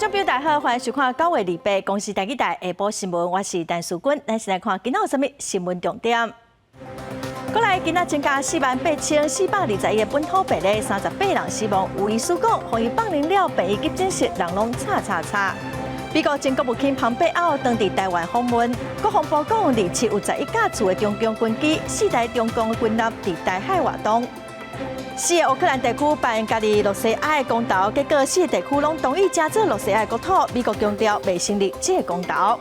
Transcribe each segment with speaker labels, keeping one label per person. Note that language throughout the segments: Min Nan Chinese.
Speaker 1: 眾朋友大家好，歡迎收看9月28公視台語台下晡新聞，我是陳淑君。咱先來看今仔有啥物新聞重點。過來今仔增加48,421個本土病例，38人死亡。有醫師講，防疫放寬了，病院急診室人攏吵吵吵。美國前國務卿龐貝奧當佇台灣訪問，國防部講，二七有11架次的中共軍機，四台中共軍艦佇台海活動。四个烏克蘭地區辦家己露西亞的公投，結果四個地區攏同意加做露西亞的國土。美國強調袂承認這个公投。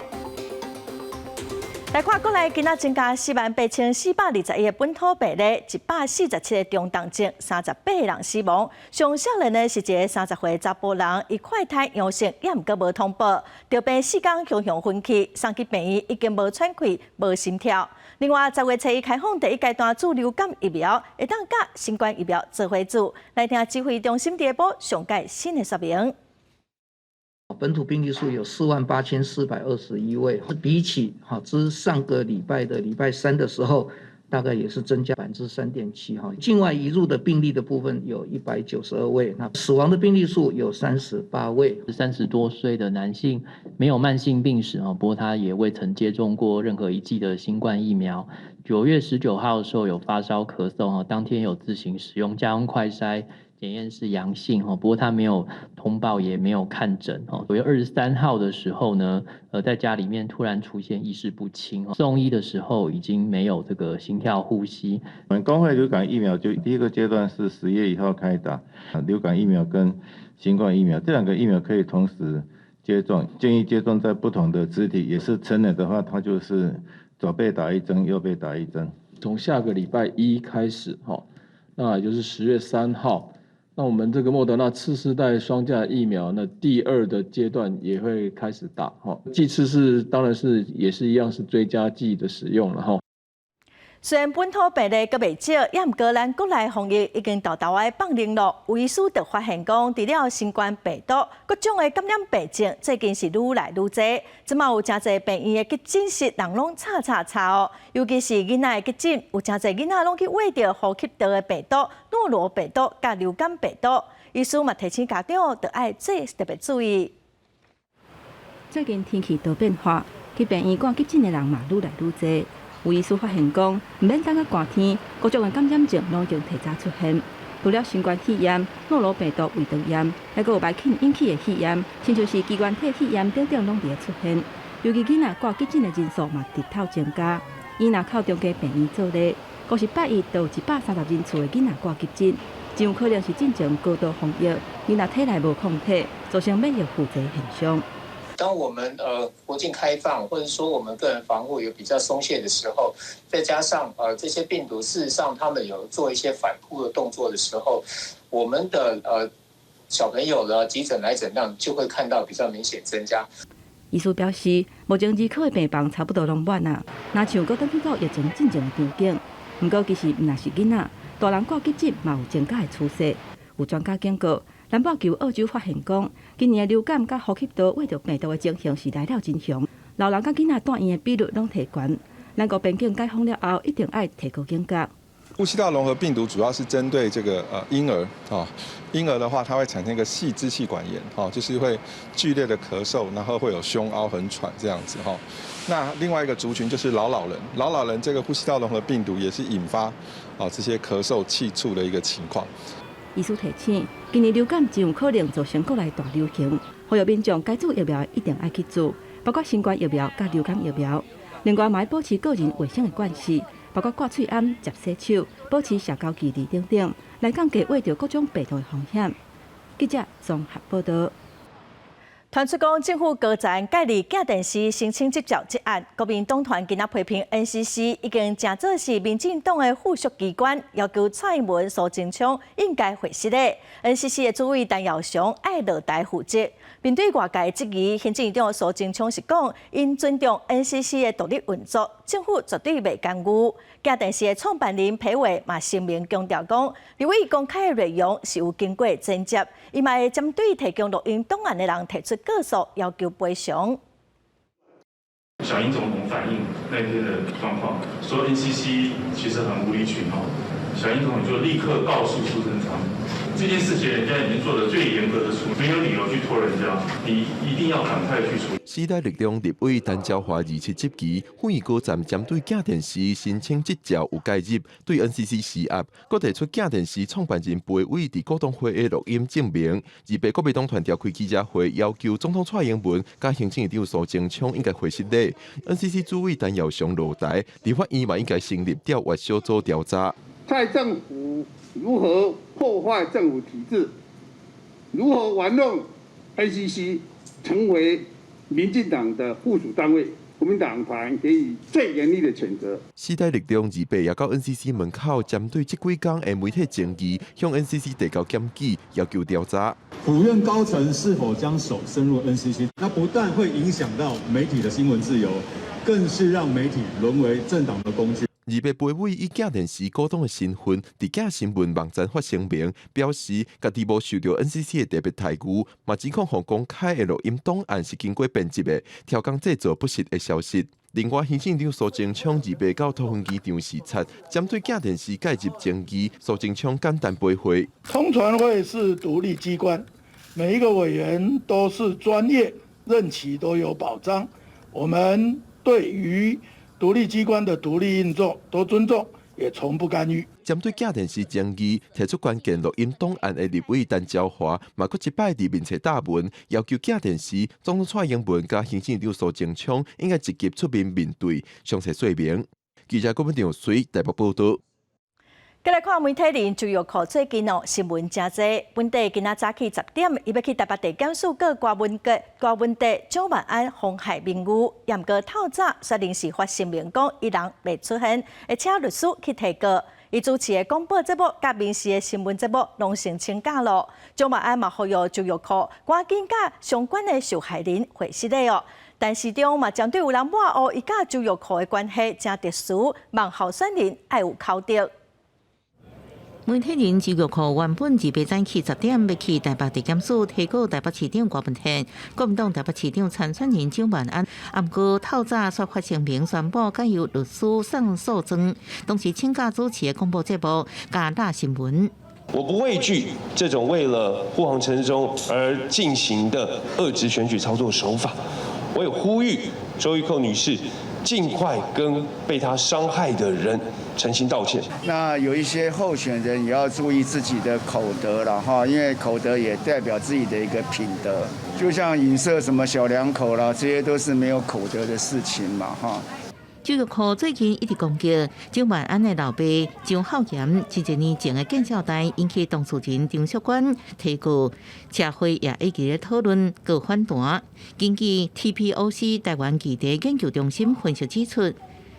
Speaker 1: 來看國內今仔增加48,421個本土病例，147個中重症，38人死亡。上少年的是一个30歲查埔人，伊快篩陽性，也毋過無通報。著病4工雄雄昏去，送去病院已經無喘氣、無心跳。另外，10月初一開放第一階段注流感疫苗，會當佮新冠疫苗做伙注。來聽指揮中心第一波上蓋新的說明。
Speaker 2: 本土病例數有48,421位，比起哈之上個禮拜的禮拜三的時候，大概也是增加3.7%哈。境外移入的病例的部分有192位，那死亡的病例數有38位。
Speaker 3: 30多歲的男性，沒有慢性病史哦，不過他也未曾接種過任何一劑的新冠疫苗。9月19號的時候有發燒咳嗽哦，當天有自行使用家用快篩。檢驗是陽性哦，不過他沒有通報，也沒有看診哦。9月23號的時候呢，在家裡面突然出現意識不清，送醫的時候已經沒有這個心跳呼吸。
Speaker 4: 我們公費流感疫苗就第一個階段是10月1號開打，流感疫苗跟新冠疫苗這兩個疫苗可以同時接種，建議接種在不同的肢體，也是成人的話，他就是左背打一針，右背打一針。
Speaker 5: 從下個禮拜一開始，哈，那也就是10月3號。那我們這個莫德納次世代雙價疫苗，那第二的階段也會開始打，哈，劑次是當然是也是一樣是追加劑的使用了，哈。
Speaker 1: 雖然本土病例閣袂少，也毋過咱國內防疫已經沓沓仔放寬咯。有醫師就發現講，除了新冠病毒，各種的感染病症最近是愈來愈濟。這馬有誠濟病院的急診室人攏吵吵吵哦，尤其是囡仔的急診，有誠濟囡仔攏去秽著呼吸道的病毒、諾羅病毒佮流感病毒。醫師嘛提醒家長，著愛做特別注意。
Speaker 6: 最近天氣多變化，去病院掛急診的人嘛愈來愈濟。有醫師發現講，毋免等到寒天，各種的感染症攏已經提早出現。除了新冠肺炎、諾羅病毒胃腸炎，還閣有白氣引起的肺炎，親像是支原體肺炎等等，攏佇咧出現。尤其囡仔掛急診的人數嘛直透增加。以林口長庚病院做例，光是拜一就有130人次的囡仔掛急診，真有可能是進前過度防疫，囡仔體內無抗體，造成免疫負責現象。
Speaker 7: 當我們國境開放，或者說我們個人防護有比較鬆懈的時候，再加上這些病毒事實上他們有做一些反撲的動作的時候，我們的小朋友的急診來診量就會看到比較明顯增加。
Speaker 6: 醫師表示，目前兒科的病房差不多攏滿啊，若像閣轉去到疫情進前的場景。毋過其實毋但是囡仔，大人掛急診嘛有增加的趨勢。有專家警告，南半球澳洲發現講，今年的流感佮呼吸道秽著病毒的情形是來了真兇，老人佮囡仔住院的比率攏提懸。咱國邊境解封了後，一定愛提高警覺。
Speaker 8: 呼吸道融合病毒主要是針對這個嬰兒啊，嬰兒的話，它會產生一個細支氣管炎，哈，就是會劇烈的咳嗽，然後會有胸凹很喘這樣子哈。那另外一個族群就是老老人，老老人這個呼吸道融合病毒也是引發啊這些咳嗽氣促的一個情況。
Speaker 6: 醫師提醒，今年流感真有可能造成國內大流行，呼籲民眾該注疫苗一定愛去注，包括新冠疫苗佮流感疫苗。另外，嘛愛保持個人衛生的慣勢，包括掛喙罨、捷洗手、保持社交距離等等，來降低秽著各種病毒的風險。記者綜合報道。
Speaker 1: 傳出講政府高層介入鏡電視申請執照這案，國民黨團今仔批評 NCC 已經成做是民進黨的附屬機關，要求蔡英文、蘇貞昌應該會失禮。NCC 的主委陳耀祥愛落台負責。面對外界質疑，行政院長蘇貞昌是講，𪜶尊重 NCC 的獨立運作，政府絕對袂干預。鏡電視的創辦人裴偉嘛聲明強調講，立委公開的內容是有經過剪輯，伊嘛會針對提供錄音檔案的人提出告訴，要求賠償。
Speaker 9: 小英總統反映那天的狀況，說 NCC 其實很無理取鬧。小英總統就立刻告訴蘇貞昌，這件事情人家已經做得最嚴格的處理，沒有理由去拖人家，你一定要趕快去處理。
Speaker 10: 時代力量立委陳昭華27執期，府院高站針對鏡電視申請執照有介入，對 NCC 施壓，閣提出鏡電視創辦人裴偉佇股東會的錄音證明。28國民黨團召開記者會，要求總統蔡英文佮行政院長蘇貞昌應該回失禮。NCC 主委陳耀祥落台，立法院嘛應該成立調閱小組調查。
Speaker 11: 蔡政府如何破壞政府體制，如何玩弄 NCC 成為民進黨的附屬單位，國民黨團給予最嚴厲的譴責。
Speaker 10: 時代力量28也到 NCC 門口，針對這幾工的媒體爭議，向 NCC 提交檢舉，要求調查。
Speaker 12: 府院高層是否將手伸入 NCC？那不但會影響到媒體的新聞自由，更是讓媒體淪為政黨的工具。
Speaker 10: 28裴偉以鏡電視股東的身份，佇鏡新聞網站發聲明，表示家己無受著 NCC 的特別待遇，嘛指控予公開的錄音檔案是經過編輯的，調工製造不實的消息。另外，行政院長蘇貞昌28到桃園機場視察，針對鏡電視介入爭議，蘇貞昌簡單回會。
Speaker 13: 通傳會是獨立機關，每一個委員都是專業，任期都有保障。我們對於獨立機關的獨立運作都尊重，也從不干預。
Speaker 10: 針對鏡電視爭議，提出關鍵錄音檔案的立委陳昭華，嘛閣一擺佇面冊貼文，要求鏡電視總統蔡英文佮行政院長蘇貞昌應該積極出面面對，詳細說明。記者郭文長隨台北報道。
Speaker 1: 過來看媒體人周玉蔻最近哦新聞誠濟，本地今仔早起10點，伊欲去台北地檢署告柯文哲、柯文哲、蔣萬安妨害名譽，毋過透早煞臨時發聲明講，伊人袂出現，會請律師去提告。伊主持的廣播節目佮民視的新聞節目攏先請假咯。蔣萬安嘛呼籲周玉蔻趕緊佮相關的受害人會失禮哦。陳時中嘛針對有人抹烏伊佮周玉蔻的關係誠特殊，望候選人愛有口德。
Speaker 14: 媒體人周玉蔻原本28早起10點欲去台北地檢署提告台北市長柯文哲，國民黨台北市長參選人蔣萬安，毋過透早煞發聲明宣布改由律師送訴狀，同時請假主持的廣播節目佮大新聞。
Speaker 15: 我不畏懼這種為了護航陳時中而進行的惡質選舉操作手法，我也呼籲周玉蔻女士盡快跟被她傷害的人誠心道歉。
Speaker 16: 那有一些候選人也要注意自己的口德了哈，因為口德也代表自己的一個品德。就像影射什麼小兩口啦，這些都是沒有口德的事情嘛哈。
Speaker 14: 周玉蔻最近一直攻擊蔣萬安的老爸張孝嚴，前一年前的見證代引起當事人張淑娟提告，社會也一直咧討論告反彈。根據 TPOC 台灣議題研究中心分析指出，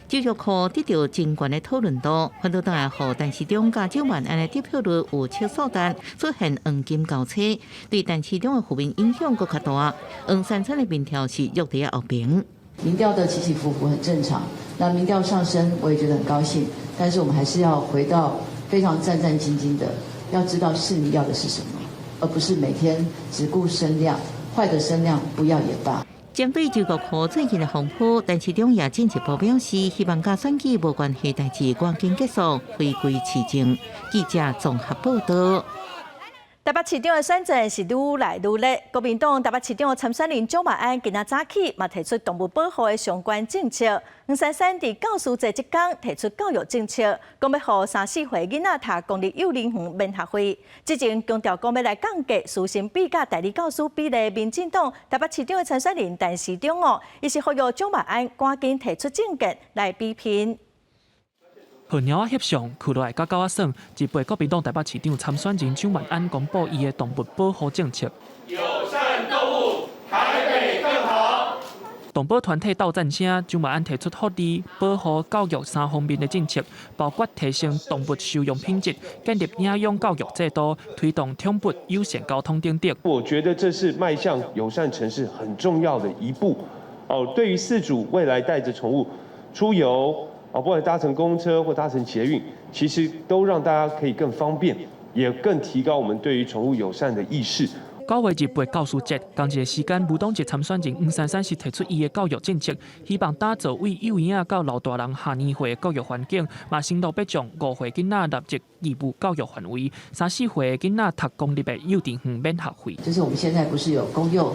Speaker 14: 周玉蔻得著真懸的討論度，反倒轉來予陳時中佮蔣萬安的得票率有七數值出現黃金交叉，對陳時中的負面影響閣較大。黃珊珊的民調是弱佇後爿。
Speaker 17: 民調的起起伏伏很正常，那民調上升我也覺得很高興，但是我們還是要回到非常戰戰兢兢的，要知道市民要的是什麼，而不是每天只顧聲量，壞的聲量不要也罷。
Speaker 14: 針對周玉蔻最近的風波，陳時中也進一步表示，希望佮選舉無關係代誌趕緊結束，回歸市政。記者綜合報道。
Speaker 1: 台北市長的選戰是愈來愈熱，國民黨台北市長參選人蔣萬安今仔早起嘛提出動物保護的相關政策。黃珊珊佇教師節這工提出教育政策，講欲予三四歲囡仔讀公立幼兒園免學費。之前強調講欲來降低師生比佮代理教師比例，民進黨台北市長的參選人陳時中哦，伊是呼籲蔣萬安趕緊提出政見來比拼。
Speaker 18: 予貓仔翕相，囥落來佮狗仔耍。28國民黨台北市長參選人蔣萬安公布伊的動物保護政策。
Speaker 19: 友善動物，台北更好。
Speaker 18: 動保團體鬥讚聲，蔣萬安提出福利、保護、教育三方面的政策，包括提升動物收容品質、建立領養教育制度、推動寵物友善交通等等。
Speaker 15: 我覺得這是邁向友善城市很重要的一步。哦，對於飼主未來帶著寵物出遊。哦，不管搭乘公車或搭乘捷運，其實都讓大家可以更方便，也更提高我們對於寵物友善的意識。
Speaker 18: 9月28教師節，仝一个時間，無黨籍參選人黃珊珊是提出伊的教育政策，希望打造對幼嬰仔到老大人下年歲的教育環境，嘛承諾欲將5歲囡仔納入義務教育範圍，3、4歲囡仔讀公立的幼稚園免學費。
Speaker 17: 就是我們現在不是有公幼，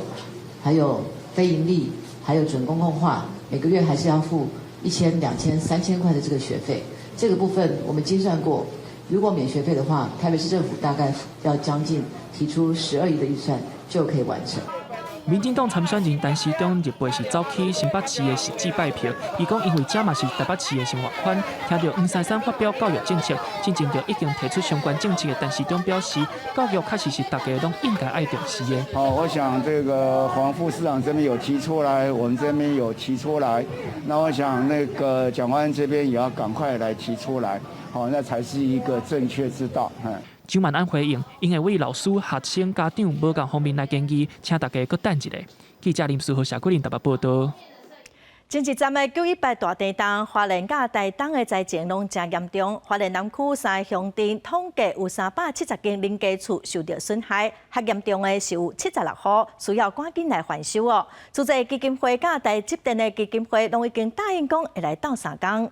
Speaker 17: 還有非營利，還有準公共化，每個月還是要付1000、2000、3000塊的這個學費。這個部分我們精算過，如果免學費的話，台北市政府大概要將近提出12億的預算就可以完成。
Speaker 18: 民進黨參選人陳時中日八是走去新北市的實際拜票，伊講因為這嘛是台北市的生活圈，聽著黃珊珊發表教育政策，進前就已經提出相關政策的陳時中表示，教育確實是大家攏應該愛重視的。
Speaker 16: 好，我想這個黃副市長這邊有提出來，我們這邊有提出來，那我想那個蔣萬安這邊也要趕快來提出來，好，那才是一個正確之道。
Speaker 18: 蔣萬安回應，𪜶會為老師、學生、家長無仝方面來建議，請大家閣等一下。記者林書豪、謝桂林台北報導。
Speaker 1: 前一站的9·18大地震，花蓮佮台東的災情攏誠嚴重。花蓮南區三个鄉鎮統計有370間人家厝受著損害，較嚴重的是有76戶，需要趕緊來翻修哦。慈濟基金會佮台積電的基金會攏已經答應講會來鬥相共。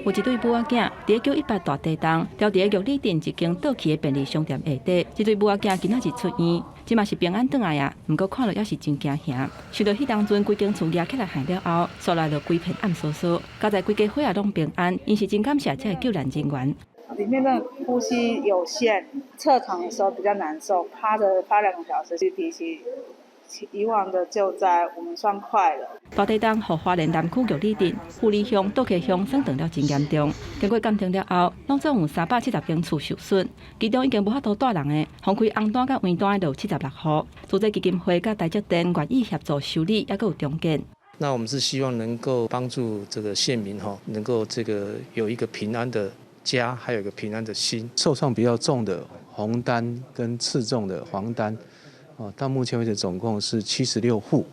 Speaker 6: 有一對母仔囝，佇9·18大地震，牢佇玉里鎮一間倒去的便利商店下底。這對母仔囝今仔日出院，這馬是平安轉來啊。毋過看著猶是真驚嚇。想著彼當陣規間厝壓起來害了後，煞來就規片暗嗖嗖。佳哉規家伙仔攏平安，𪜶是真感謝這个救難人員。
Speaker 20: 裡面的呼吸有限，側躺的時候比較難受，趴著趴2個小時，就比起以往的救災，我們算快了。
Speaker 6: 大地震予花蓮南區玉里鎮、富里鄉、倒溪鄉損斷了真嚴重。經過鑑定了後，攏總有370間厝受損，其中已經無法度蹛人的，放開紅單佮黃單的就有76戶。慈濟基金會佮台積電願意協助修理，猶閣有重建。
Speaker 21: 那我們是希望能夠幫助這個縣民哈，能夠這個有一個平安的家，還有一個平安的心。
Speaker 22: 受傷比較重的紅單跟次重的黃單，哦，到目前為止總共是76戶，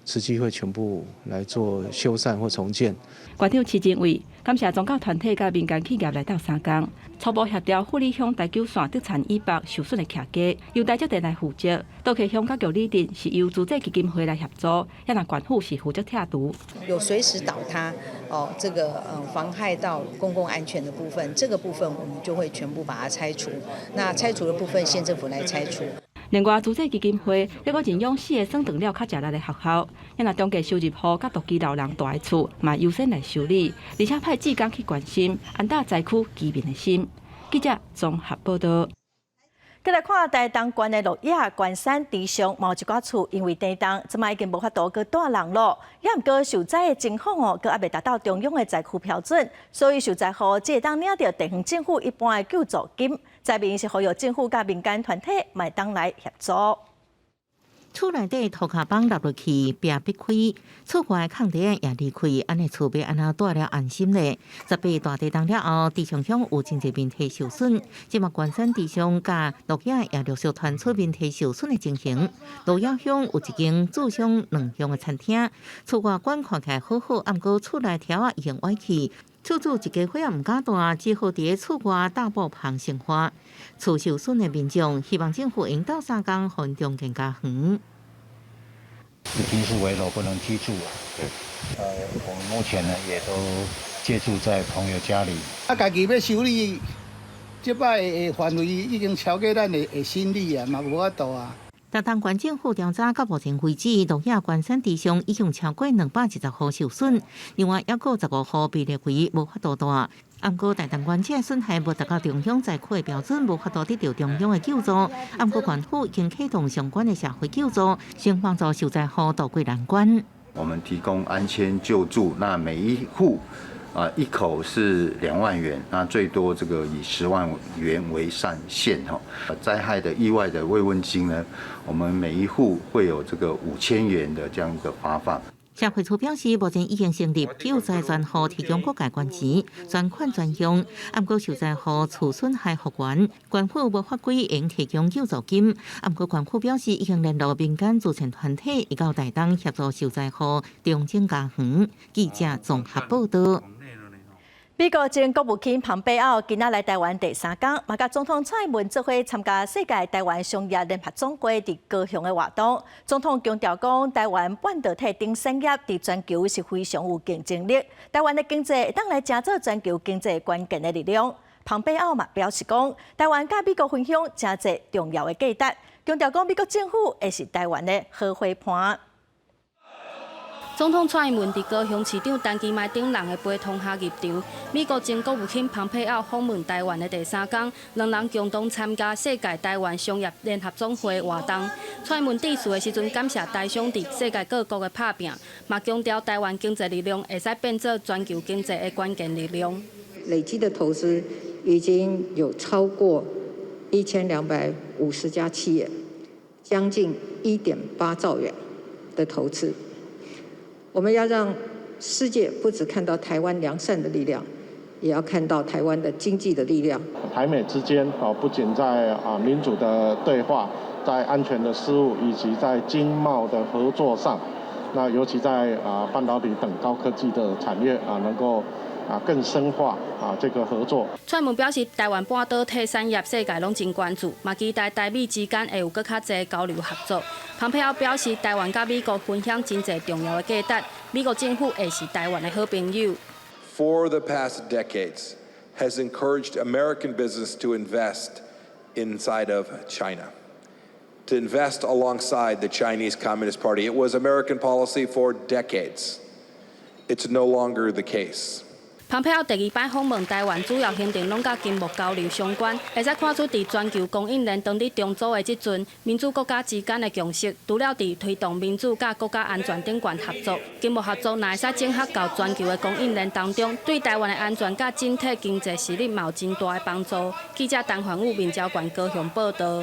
Speaker 22: 慈濟會全部來做修繕或重建。
Speaker 6: 縣長徐正偉感謝宗教團體佮民間企業來鬥相共，初步協調富里鄉台九線竹田以北受損的徛家，由台積電來負責；倒溪鄉佮玉里鎮是由慈濟基金會來協助，抑若縣府是負責拆除。
Speaker 23: 有隨時倒塌哦，這個妨害到公共安全的部分，這個部分我們就會全部把它拆除。那拆除的部分，縣政府來拆除。
Speaker 6: 另外，慈濟基金會猶閣認養四个損斷了較食力的學校，抑若中低收入戶佮獨居老人蹛的厝，嘛優先來修理，而且派志工去關心，安撫災區居民的心。記者綜合報導。
Speaker 1: 閣來看台東縣的鹿野關山池上，嘛有一寡厝因為地動，這擺已經無法度閣蹛人囉。猶毋過受災的情況哦，閣猶未達到中央的災區標準，所以受災戶只會當領著地方政府一般的救助金。災民是呼籲政府佮民間團體嘛會當來協助。
Speaker 14: 厝內底塗跤枋落落去，壁篕開，厝外空地也離開，按呢厝欲按怎蹛了安心咧？18大地震了後，池上鄉有真濟面積受損，這馬關山池上佮鹿野也陸續傳出面積受損的情形。鹿野鄉有一間住商兩用的餐廳，厝外觀看起來好好，毋過厝內柱仔已經歪去。厝主一家伙仔毋敢蹛，只好佇咧厝外搭布棚生活。厝受損的民眾希望政府會鬥相共，予𪜶重建家園。
Speaker 24: 已經是危樓，不能居住了。對，我們目前呢也都借住在朋友家裡。
Speaker 11: 啊，家己欲修理，這擺的範圍已經超過咱的心理啊，嘛無法度啊。
Speaker 14: 台東縣政府調查到目前為止，鹿野關山池上已經超過220戶受損，另外猶閣15戶被列為無法度蹛。毋過台東縣這損害無達到中央災區的標準，無法度得著中央的救助。毋過縣府已經啟動相關的社會救助，先幫助受災戶渡過難關。
Speaker 25: 我們提供安遷救助，那每一戶啊一口是2萬元，那最多這個以10萬元為上限哈。災害的意外的慰問金呢，我們每一戶會有這個5000元的這樣一個發放。
Speaker 14: 社會處表示，目前已經成立救災專戶，提供各界捐錢、專款專用。毋過受災戶厝損害復原，縣府無法規會提供救助金。毋過縣府表示，已經聯絡民間慈善團體，會到台東協助受災戶重整家園。記者綜合報導。
Speaker 1: 美國前國務卿龐貝奧今仔來台灣第三工，嘛佮總統蔡英文做伙參加世界台灣商業聯合總會佇高雄的活動。總統強調講，台灣半導體等產業佇全球是非常有競爭力，台灣的經濟會當來成做全球經濟關鍵的力量。龐貝奧嘛表示講，台灣佮美國分享誠濟重要的價值，強調講美國政府會是台灣的好夥伴。
Speaker 2: 總統蔡英文佇高雄市長陳其邁等人的陪同下入場。美國前國務卿龐佩奧訪問台灣的第三工，兩人共同參加世界台灣商業聯合總會活動。蔡英文致辭的時陣，感謝台商佇世界各國的拍拚，嘛強調台灣經濟力量會使變做全球經濟的關鍵力量。
Speaker 3: 累積的投資已經有超過1250家企業，將近1.8兆元的投資。我們要讓世界不只看到台灣良善的力量，也要看到台灣的經濟的力量。
Speaker 4: 台美之間啊，不僅在民主的對話，在安全的事務以及在經貿的合作上，那尤其在半導體等高科技的產業啊，能夠更深化這個合作。
Speaker 2: 蔡英文表示，台灣半導體產業世界攏真關注，嘛期待台美之間會有閣較濟交流合作。龐佩奧表示，台灣佮美國分享真濟重要的價值，美國政府會是台灣的好朋友。
Speaker 5: For the past decades, has encouraged American business to invest inside of China, to invest alongside the Chinese Communist Party. It was American policy for decades. It's no longer the case.
Speaker 2: 蓬佩奧第二擺訪問台灣，主要行程攏佮經貿交流相關，會使看出佇全球供應鏈當咧重組的這陣，民主國家之間的共識，除了佇推動民主佮國家安全頂懸合作，經貿合作若會使整合到全球的供應鏈當中，對台灣的安全佮整體經濟實力嘛有真大的幫助。記者陳環武、面交關高雄報道。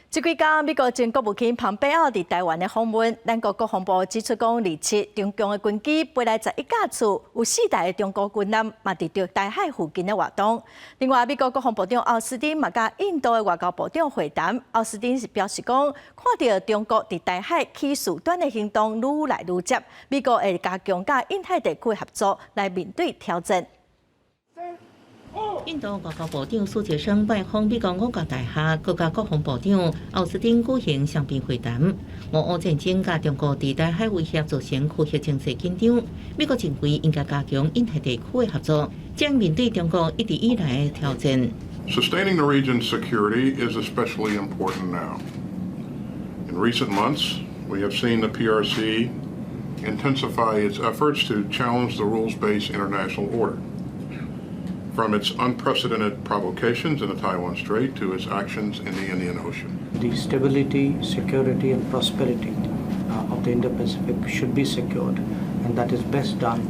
Speaker 1: 這幾工，美國前國務卿龐貝奧佇台灣的訪問，咱國國防部指出講，27中共的軍機飛來11架次，有四台的中國軍艦嘛佇著台海附近的活動。另外，美國國防部長奧斯汀嘛佮印度的外交部長會談，奧斯汀是表示講，看著中國佇台海起事端的行動愈來愈捷，美國會加強佮印太地區合作來面對挑戰。
Speaker 14: 印度外交部長蘇傑生拜訪美國五角大廈，閣佮國防部長奧斯汀舉行雙邊會談。俄烏戰爭佮中國佇台海威脅造成區域情勢緊張，美國認為應該加強印太地區的合作，將面對中國一直以來的挑戰。
Speaker 7: Sustaining the region's security is especially important now. In recent months, we have seen the PRC intensify its efforts to challenge the rules-based international order. From its unprecedented provocations in the Taiwan Strait to its actions in the Indian Ocean.
Speaker 26: The stability, security, and prosperity of the Indo-Pacific should be secured, and that is best done,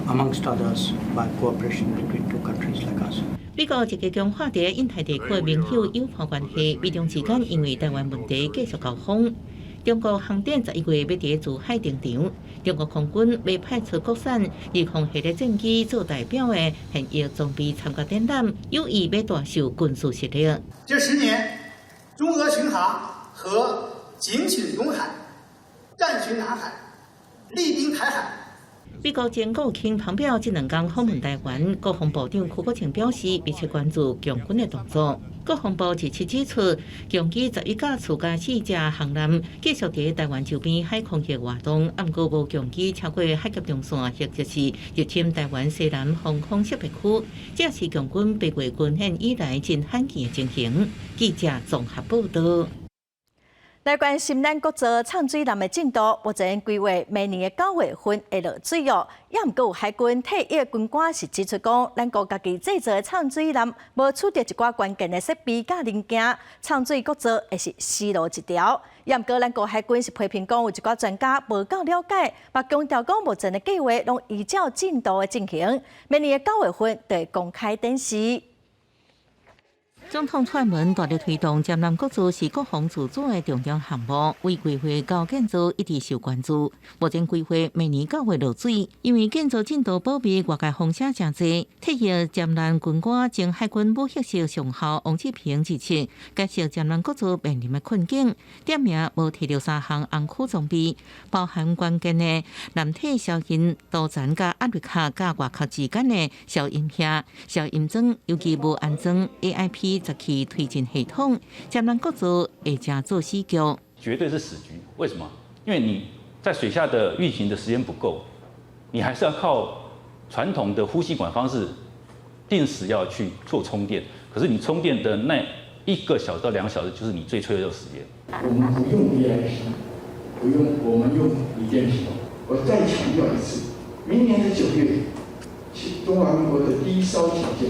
Speaker 26: amongst others, by cooperation between two countries like us.
Speaker 14: 美國積極強化佇印太地區的盟友友伴關係，美中之間因為台灣問題繼續交鋒。中國航展11月欲佇珠海登場，中國空軍欲派出國產預防系列戰機做代表的現役裝備參加展覽，有意欲大秀軍事實力。
Speaker 27: 這10年，中俄巡航和警巡東海、戰巡南海、厲兵台海。
Speaker 14: 美國前國務卿蓬佩奧這兩工訪問台灣，國防部長邱國正表示密切關注共軍的動作。國防部27指出，共機11架次佮四隻航艦繼續佇台灣周邊海空域活動，毋過無共機超過海峽中線或者是入侵台灣西南防空識別區，這是共軍8月軍演以來真罕見的情形。記者綜合報道。
Speaker 1: 來關心咱國造泅水艦的進度，目前規劃明年的9月份會落水哦。也毋過有海軍退役軍官是指出講，咱國家己製造的泅水艦無取得一寡關鍵的設備佮零件，泅水國造會是死路一條。也毋過咱國海軍是批評講，有一寡專家無夠了解，嘛強調講目前的計劃攏依照進度的進行，明年的9月份就會公開展示。
Speaker 14: 總統蔡英文大力推動劍南國造是國防自主的重要項目，為規劃到建造一直受關注。目前規劃明年9月落水，因為建造進度保密，外界風聲誠濟。退役劍南軍官前海軍武赫式上校王志平指出，解釋劍南國造面臨的困境，點名無提著三項紅區裝備，包含關鍵的艦體消音塗層佮壓力殼佮外殼之間的消音瓦、消音裝，尤其無安裝 AIP 17推進系統，劍南國造會成做死局。
Speaker 8: 絕對是死局。為什麼？因為你在水下的運行的時間不夠，你還是要靠傳統的呼吸管方式，定時要去做充電。可是你充電的那1個小時到2個小時，就是你最脆弱的時間。
Speaker 9: 我們不用 AIP，不用，我們用鋰電系統。我再強調一次，明年的9月，中華民國的第一艘潛艦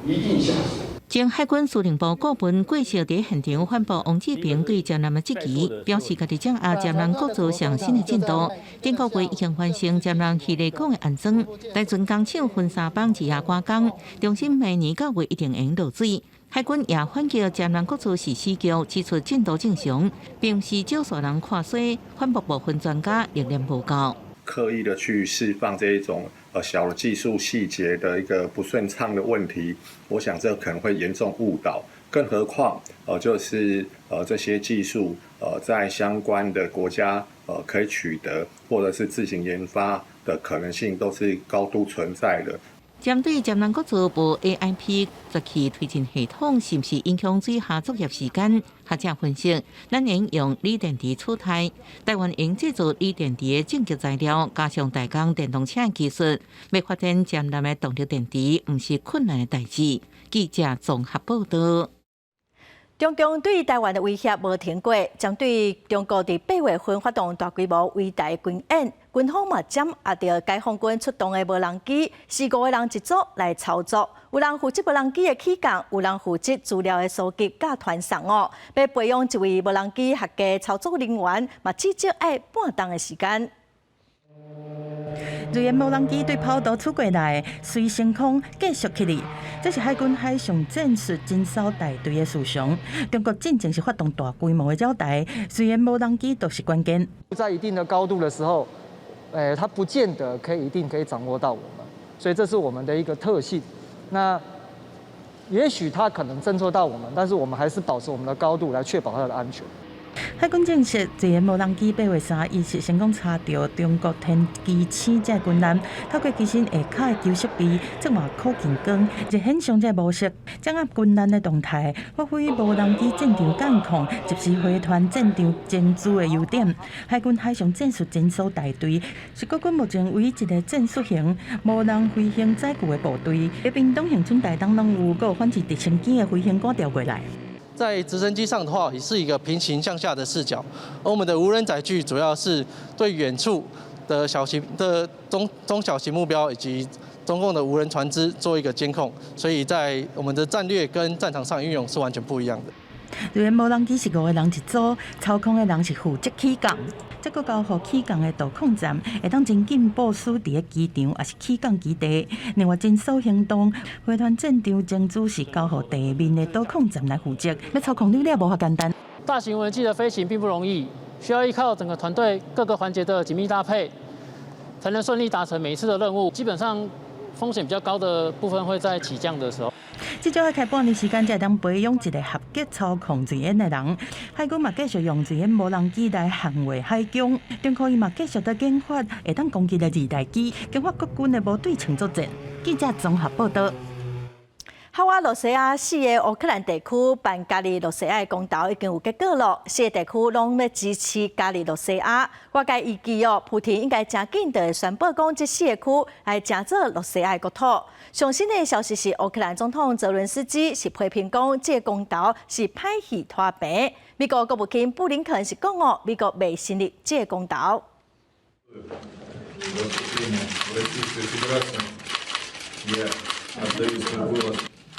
Speaker 9: 一定下水。
Speaker 14: 前海軍司令部顧問郭少佇現場反駁王志平對劍南的質疑，表示家己掌握劍南國造上新的進度，頂個月已經完成劍南魚雷港的安裝，大船工廠分三班二下趕工，重申明年9月一定會落水。海軍也反擊劍南國造是死局，指出進度正常，並毋是少數人看衰，反駁部分專家力量無夠。
Speaker 10: 刻意的去釋放這一種小的技術細節的一個不順暢的問題，我想這可能會嚴重誤導。更何況，就是這些技術在相關的國家可以取得，或者是自行研發的可能性都是高度存在的。
Speaker 14: 針對劍南國造無 AIP 17推進系統，是毋是影響水下作業時間？學者分析，咱應用鋰電池取代，台灣應製造鋰電池的正極材料，加上代工電動車的技術，欲發展劍南的動力電池，毋是困難的代誌。記者綜合報道。
Speaker 1: 中共對台灣的威脅無停過，針對中國佇8月份發動大規模圍台軍演，軍方嘛掌握著解放軍出動的無人機，是五個人一組來操作，有人負責無人機的起降，有人負責資料的收集佮傳送哦。欲培養一位無人機合格操作人員，嘛至少愛半冬的時間。
Speaker 12: 銳鷹無人機對跑道出過來，隨升空繼續起立。這是海軍海上戰術偵搜大隊的思想。中國進前是發動大規模的擾台，銳鷹無人機都是關鍵。
Speaker 13: 在一定的高度的時候，它不見得可以一定可以掌握到我們，所以這是我們的一個特性。那也許它可能偵測到我們，但是我們還是保持我們的高度來確保它的安全。
Speaker 12: 海軍證實，銳鷹無人機8月3日是成功查著中國天機星這軍艦，透過機身下跤的球設備，這嘛可近光熱顯像這模式，掌握軍艦的動態，發揮無人機戰場監控、即時回傳戰場情資的優點。海軍海上戰術偵搜大隊是國軍目前唯一一個戰術型無人飛行載具的部隊，佇屏東恆春台東攏有，閣有反制直升機的飛行官調過來。
Speaker 15: 在直升機上的話，也是一個平行向下的視角，而我們的無人載具主要是對遠處的小型的中中小型目標以及中共的無人船隻做一個監控，所以在我們的戰略跟戰場上運用是完全不一樣的。
Speaker 12: 銳鷹無人機是五個人一組，操控的人是負責起降，這閣交予起降的導控站，會當真緊部署佇个機場，抑是起降基地。另外，偵搜行動、飛團戰場情資是交予地面的導控站來負責，欲操控了了無遐簡單。
Speaker 19: 大型無人機的飛行並不容易，需要依靠整個團隊各個環節的緊密搭配，才能順利達成每一次的任務。基本上風險比較高的部分會在起降的時候。
Speaker 12: 至少欲開半年時間，才會當培養一個合格操控銳鷹的人。海軍嘛繼續用銳鷹無人機來捍衛海疆，中科院嘛繼續佇研發會當攻擊的二代機，強化國軍的無對稱作戰。記者綜合報道。
Speaker 1: 哈瓦羅西亞四个烏克蘭地區辦加入羅西亞的公投已經有結果囉，四个地區攏欲支持加入羅西亞。外界預計哦，普廷應該誠緊就會宣布講，這四個區會成做羅西亞的國土。上新的消息是，烏克蘭總統澤倫斯基是批評講，這个公投是歹戲拖棚。美國國務卿布林肯是講哦，美國袂承認這个公投。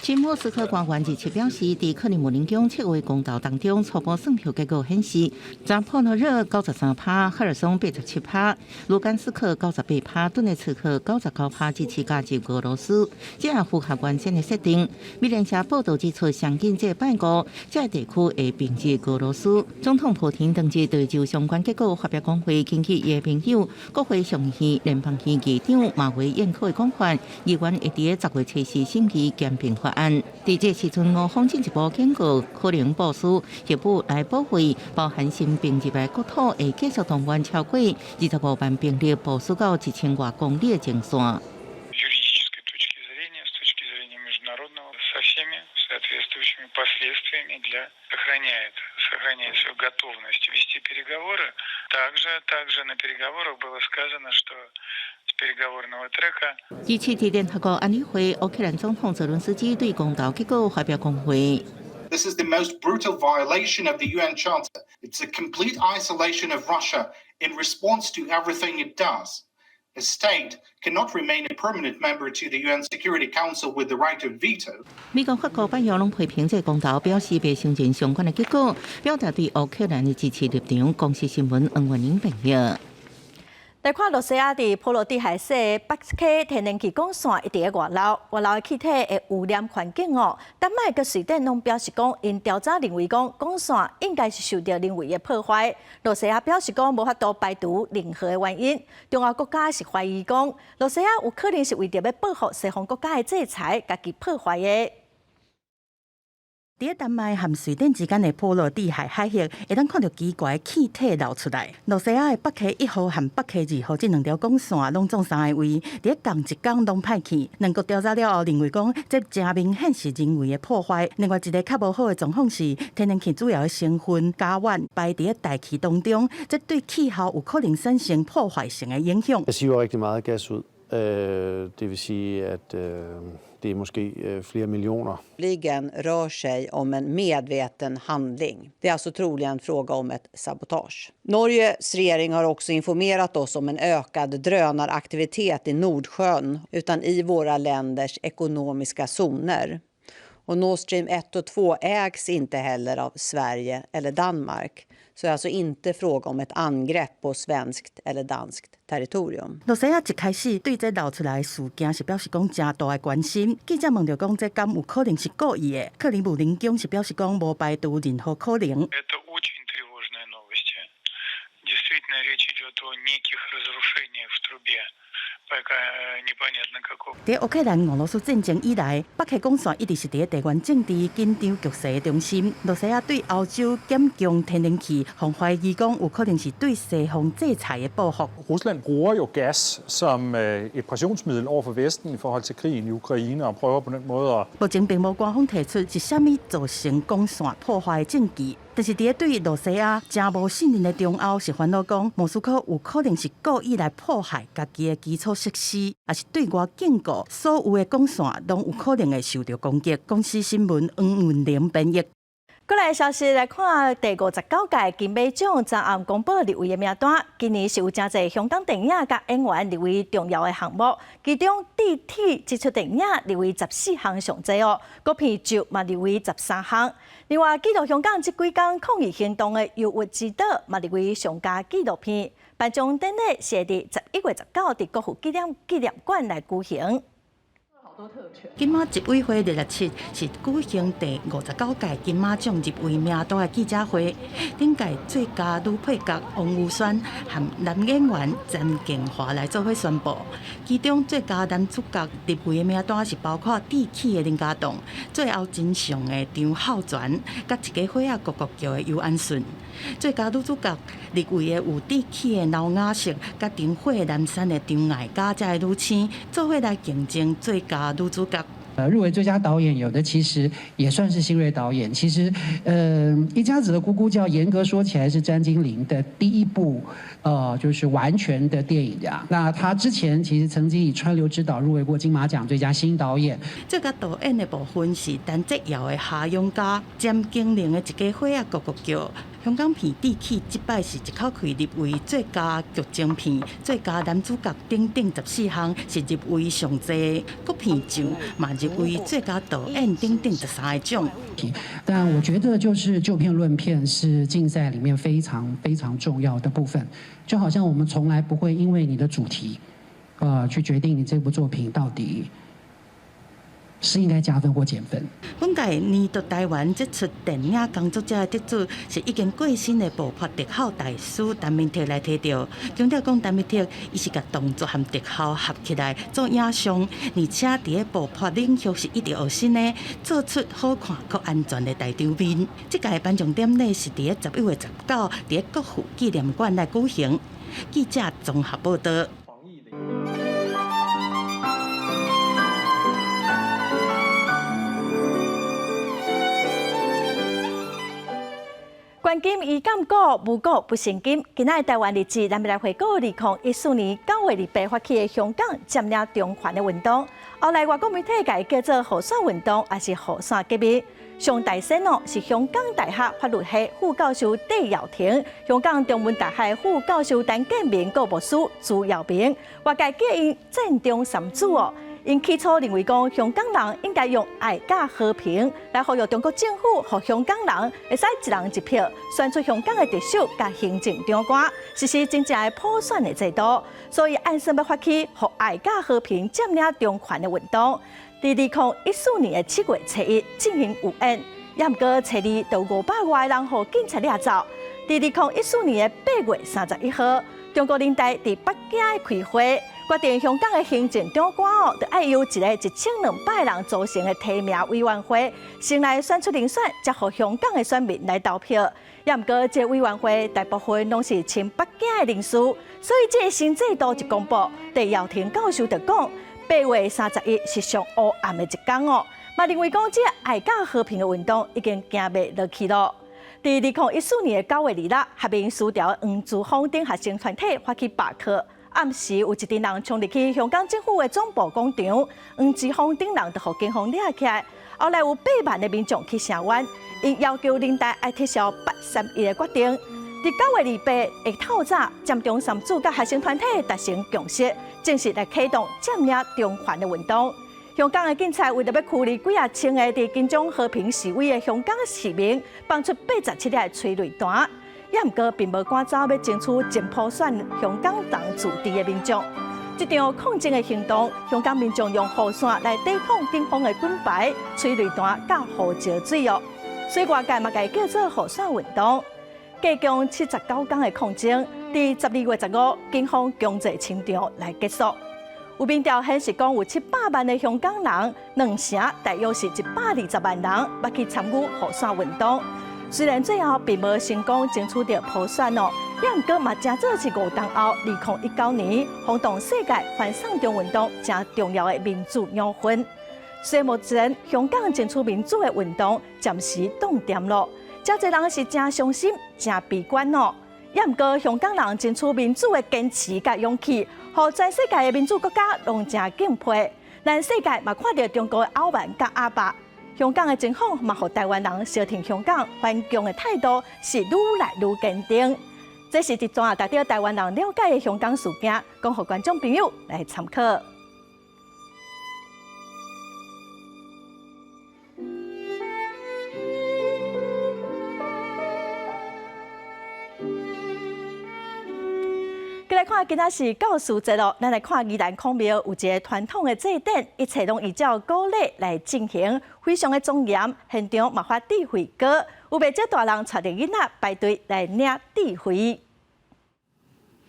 Speaker 14: 前莫斯科官員日前表示，佇克里姆林宮七月公投當中，初步算票結果顯示，扎波羅熱93%，赫爾松87%，盧甘斯克98%，頓涅茨克99%支持加入俄羅斯，這也符合原先的設定。美聯社報道指出，上緊這拜五，這個地區會併入俄羅斯。總統普廷當日對就相關結果發表講話，根據伊的朋友、國會上議院聯邦議議長馬維燕科的講法，議員會佇10月7日審議兼併法案。佇這時陣，俄方進一步警告，可能部署核武來保衛包含新併入的國土，會繼續動員超過25萬兵力部署到1000外公里的前線。其次，佇聯合國安理會，烏克蘭總統澤倫斯基對公投結果發表講話。
Speaker 16: This is the most brutal violation of the UN Charter. It's a complete isolation of Russia in response to everything it does. A state cannot remain a permanent member to the UN Security Council with the right of veto.
Speaker 14: 美國、法國、北約攏批評這個公投，表示袂承認相關的結果，表達對烏克蘭的支持立場。公視新聞黃雲英編譯。
Speaker 1: 來看羅西亞佇波羅的海設的北溪天然氣管線一直咧外漏，外漏的氣體會污染環境哦。丹麥佮瑞典攏表示講，𪜶調查認為講管線應該是受著人為的破壞。羅西亞表示講無法度排除任何的原因。中歐國家是懷疑講，羅西亞有可能是為著欲報復西方國家的制裁，家己破壞的。
Speaker 12: 佇丹麥和瑞典之間的波羅的海海域，會當看著奇怪的氣體流出來。羅西亞的北溪一號和北溪二號這兩條管線攏總三個位，佇仝一工攏歹去。兩國調查了後，認為講這誠明顯是人為的破壞。另外一個較無好的狀況是，天然氣主要的成分甲烷排佇大氣當中，這對氣候有可能產生破壞性的影響。
Speaker 17: Der siver rigtig meget gas ud. Det vil sige, at det er måske flere millioner.
Speaker 18: Rör sig om en medveten handling. Det är alltså troligen fråga om ett sabotage. Norges regering har också informerat oss om en ökad drönaraktivitet i Nordsjön utan i våra länders ekonomiska zoner. Och Nord Stream 1 och 2 ägs inte heller av Sverige eller Danmark. Så det är alltså inte fråga om ett angrepp på svenskt eller danskt territorium.
Speaker 12: 羅西亞一開始對這流出來的事件是表示講誠大的關心。記者問著講這敢有可能是故意的？克里姆林宮是表示講無排除任何可能。
Speaker 20: Это очень тревожные новости. Действительно, речь идет о неких разрушениях в трубе. Пока непонятно какого.
Speaker 12: 佇烏克蘭俄羅斯戰爭以來，北溪管線一直是佇地緣政治緊張局勢的中心。羅西亞對歐洲減供天然氣，予懷疑講有可能是對西方制裁的報復。
Speaker 21: Rusland bruger jo gas som et pressionsmiddel over for Vesten i forhold til krigen i Ukraine og prøver på den måde at
Speaker 12: 目前並無官方提出是啥物造成管線破壞的證據。但是，佇咧對羅西亞誠無信任的中歐是煩惱講，莫斯科有可能是故意來破壞家己的基礎設施，抑是對外警告所有的管線攏有可能會受著攻擊。公視新聞黃文玲編譯。
Speaker 1: 過來消息來看，第59屆金馬獎昨暗公布入圍的名單。今年是有誠濟香港電影佮演員入圍重要的項目，其中《地鐵》這齣電影入圍14項上濟哦，國片咒嘛入圍13項。另外，記錄香港這幾工抗議行動的《憂鬱之島》嘛入圍上佳紀錄片。頒獎典禮是會佇11月19佇國父紀念館來舉行。
Speaker 12: 金馬執委會27是舉行第59屆金馬獎入圍名單的記者會。頂屆最佳女配角王宇軒和男演員詹建華來做伙宣布。其中最佳男主角入圍的名單是包括智齒的林家棟、最後真相的張孝全，佮一家伙仔國國叫的游安順。最佳女主角入圍的有智齒的劉雅瑟，佮燈火闌珊的張艾嘉這个女星，做伙來競爭最佳女主角。
Speaker 22: 入圍最佳導演，有的其實也算是新銳導演。其實，一家子的咕咕叫，嚴格說起來是詹金玲的第一部，就是完全的電影呀。那他之前其實曾經以《川流之島》入圍過金馬獎最佳新導演。
Speaker 12: 最佳導演的部分是陳澤堯的《哈勇家》，詹金玲的《一家伙仔咕咕叫》，香港片《志氣》這擺是一口氣入圍最佳劇情片、最佳男主角等等14項，是入圍上濟。國片獎嘛入圍最佳導演等等13個獎。
Speaker 22: 但我覺得就是就片論片是競賽裡面非常非常重要的部分，就好像我們從來不會因為你的主題，去決定你這部作品到底是應該加分或減分。
Speaker 12: 本屆年度台灣傑出電影工作者的得主是已經過身的暴發特效大師陳明哲來提著，強調講陳明哲伊是共動作和特效合起來做影像，而且佇咧爆破領域是一直學新的，做出好看閣安全的大場面。這屆頒獎典禮是佇咧11月19，佇咧國父紀念館來舉行。記者綜合報道。
Speaker 1: 關金伊鑑古，無古不成今。今仔台灣日子，咱欲來回顧2014年9月28發起的香港佔領中環的運動。後來外國媒體共伊叫做雨傘運動，抑是雨傘革命。上大仙哦，是香港大學法律系副教授戴耀廷，香港中文大學副教授陳建明、閣牧師朱耀明，外界叫𪜶佔中三子哦。𪜶起初認為講，香港人應該用愛佮和平來呼籲中國政府，予香港人會使一人一票選出香港的特首佮行政長官，實施真正的普選的制度。所以按算欲發起予愛佮和平佔領中環的運動。佇2014年7月7日進行預演，也毋過初二就500外人予警察掠走。佇2014年8月31號，中國人大佇北京的開會，決定香港的行政長官哦，著愛由一个1200人組成的提名委員會，先來選出人選，才予香港的選民來投票。也毋過，這個委員會大部分攏是親北京的人士，所以這個新制度一公布，戴耀廷教授就講，8月31是上烏暗的一天哦。嘛認為講，這個愛佮和平的運動已經行袂落去囉。佇2014年9月26，學民思潮黃之鋒等學生團體發起罷課，暗時有一陣人衝入去香港政府的總部廣場，黃之鋒等人就予警方掠起來。後來有8萬的民眾去聲援，𪜶要求人大愛撤銷831的決定。佇9月28的透早，佔中三子佮學生團體達成共識，正式來啟動佔領中環的運動。香港的警察為著欲驅離幾仔千个佇金鐘和平示威的香港市民，放出87粒的催淚彈，也毋過並無趕走欲爭取真普選香港人自治的民眾。這場抗爭的行動，香港民眾用雨傘來抵抗警方的滾排、催淚彈佮胡椒水哦，所以外界嘛共伊叫做雨傘運動。過共79天的抗爭，佇12月15，警方強制清場來結束。有民調顯示講，有700萬的香港人，兩成大約是120萬人，捌去參與雨傘運動。雖然最後並無成功爭取著普選哦，也毋過嘛，誠做是5冬後，2019年轟動世界反送中運動誠重要的民主養分。所以目前香港爭取民主的運動暫時凍定囉，誠濟人是誠傷心、誠悲觀哦。也毋過香港人爭取民主的堅持佮勇氣，予全世界的民主國家攏誠敬佩。咱世界嘛看著中國的傲慢佮壓霸，香港的情況嘛，予台灣人相挺香港反共的態度是愈來愈堅定。這是佇怎值得台灣人了解的香港事件，講予觀眾朋友來參考。來看，今仔是教師節囉，咱來看宜蘭孔廟有一个傳統的祭典，一切攏依照古禮來進行，非常的莊嚴。現場嘛發智慧糕，有袂少大人帶著囡仔排隊來領智慧。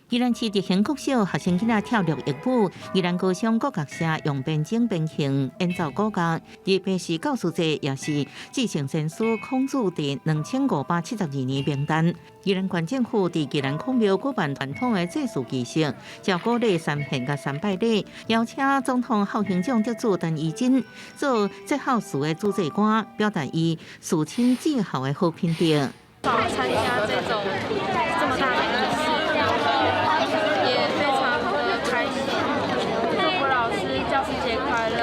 Speaker 14: 宜蘭市德興國小學生囡仔跳綠翼舞，宜蘭高商國樂社用編鐘編磬演奏古樂。特別是教師節，也是至聖先師孔子佇2572年冥誕。宜蘭縣政府佇宜蘭孔廟舉辦傳統的祭祀儀式，照古禮三獻佮三拜禮，邀請總統孝行獎得主陳儀珍做節孝祠的主祭官，表達伊事親至孝的好品德。
Speaker 3: 參加這種這麼大的儀式，也非常的開心。祝福老師教師節快樂。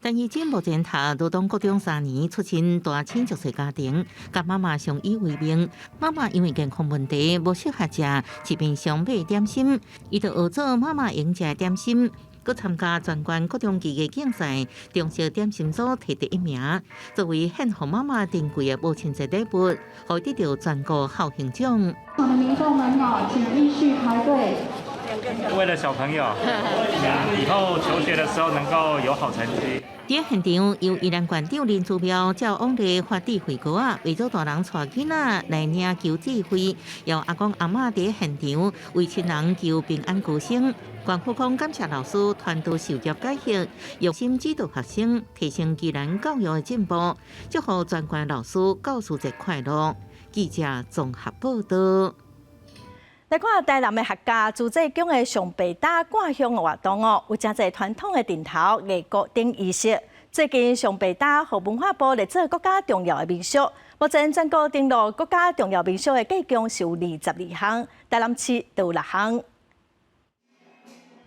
Speaker 14: 陳怡貞目前讀羅東國中三年，出身單親弱勢家庭，佮媽媽相依為命。媽媽因為健康問題無適合食市面上賣點心，伊就學做媽媽會食的點心，閣參加全縣國中技藝競賽，中式點心組提第一名。作為獻予媽媽珍貴的母親節禮物，予伊得著全國孝行獎。
Speaker 4: 場的民眾們哦，請依序排隊。
Speaker 5: 為了小朋友，以後求學的時候能夠有好成績。
Speaker 14: 佇現場，由宜蘭縣長林姿妙照往例發智慧膏仔，為咗大人帶囡仔來領求智慧，由阿公阿嬤佇現場為親人求平安高升。縣府講感謝老師傳道授業解惑，用心指導學生，提升宜蘭教育的進步，祝福全縣老師教師節快樂。記者綜合報道。
Speaker 1: 來看台南的客家祖祭宮的上白擔掛香的活動哦，有誠濟傳統的陣頭、藝鼓等儀式。最近上白擔予文化部列做國家重要的民俗，目前全國登錄國家重要民俗的計共是有22項，台南市就有六項。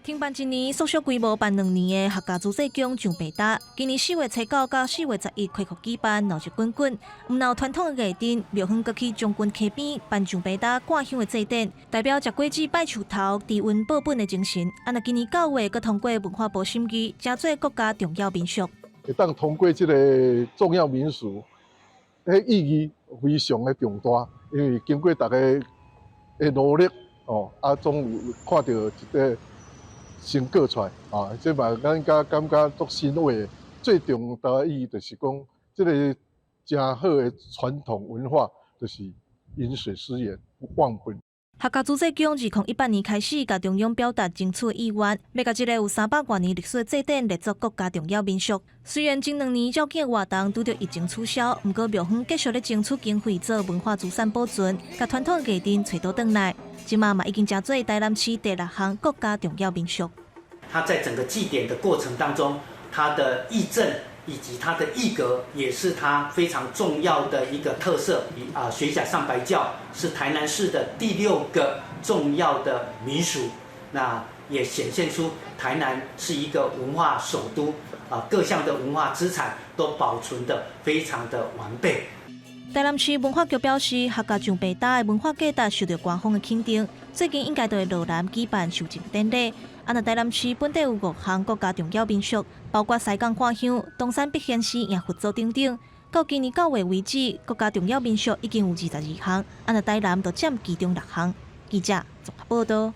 Speaker 6: 停辦一年，縮小規模辦兩年的客家祖祭宮上白擔，今年4月初9到4月11恢復舉辦，鬧熱滾滾。毋但有傳統的藝陣，廟方閣去將軍溪邊辦上白擔掛香的祭典，代表食果子拜樹頭、知恩報本的精神。啊，若今年9月閣通過文化部審議，成做國家重要民俗。
Speaker 11: 會當通過這個重要民俗，彼意義非常的重大，因為經過大家的努力，哦，啊，總有看著一個成果出來，啊，這嘛咱閣感覺足欣慰的。最重大的意義就是講，這個誠好的傳統文化，就是飲水思源，忘本。
Speaker 6: 客家祖祭宮2018年開始，共中央表達爭取意願，欲共這個有300外年歷史的祭典列作國家重要民俗。雖然前兩年繞境活動拄著疫情取消，毋過廟方繼續咧爭取經費做文化資產保存，共傳統藝陣揣倒轉來。這馬嘛已經成做台南市第六項國家重要民俗。
Speaker 23: 它在整個祭典的過程當中，它的藝陣以及它的藝格也是它非常重要的一個特色。啊，水甲上白轎是台南市的第六個重要的民俗，那也顯現出台南是一個文化首都，啊，各項的文化資產都保存得非常的完備。
Speaker 6: 台南市文化局表示，客家上白擔的文化價值受著官方的肯定，最近應該就會落南舉辦授證典禮。啊，若台南市本地有五項國家重要民俗，包括西港掛香、東山必賢寺迎佛祖等等。到今年9月為止，國家重要民俗已經有22項，啊，若台南就佔其中六項。記者綜合報道。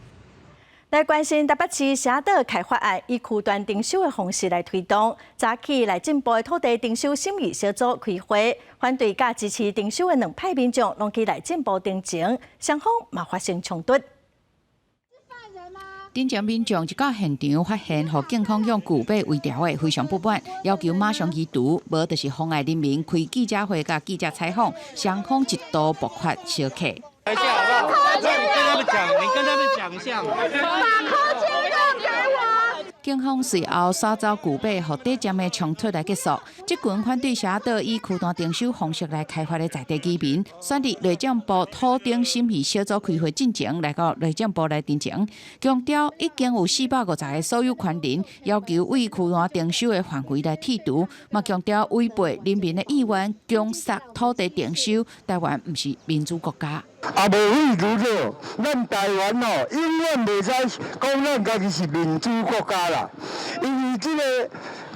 Speaker 1: 來關心台北市社島開發案，以區段徵收的方式來推動。早起內政部的土地徵收審議小組開會，反對佮支持徵收的兩派民眾攏去內政部陳情，雙方嘛發生衝突。
Speaker 24: 頂前民眾一到現場，發現予警方用舊馬圍牢的，非常不滿，要求馬上移除，無就是妨礙人民開記者會佮記者採訪，雙方一度爆發相克。
Speaker 25: 你跟他們講，你跟他們講一下。
Speaker 28: 把空間讓給我。
Speaker 24: 警方隨後徙走舊馬，予短暫的衝突來結束。這群反對社島以區段徵收方式來開發的在地居民，選佇內政部土徵審議小組開會進前來到內政部來陳情，強調已經有450個所有權人要求對區段徵收的範圍來剔除，嘛強調違背人民的意願，強殺土地徵收，台灣毋是民主國家。
Speaker 29: 啊，無非如此，咱台灣哦，永遠袂使講咱家己是民主國家啦，因為這個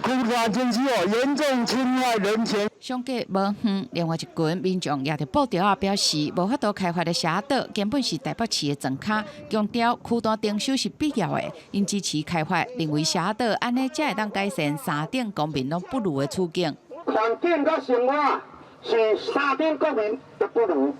Speaker 29: 區段徵收哦，嚴重侵害人權。
Speaker 24: 相隔無遠，另外一群民眾也佇布條仔表示，無法度開發的社島根本是台北市的莊跤，強調區段徵收是必要的，𪜶支持開發，認為社島按呢才會當改善三等公民攏不如的處境。
Speaker 29: 環境佮生活是三等國民都不如。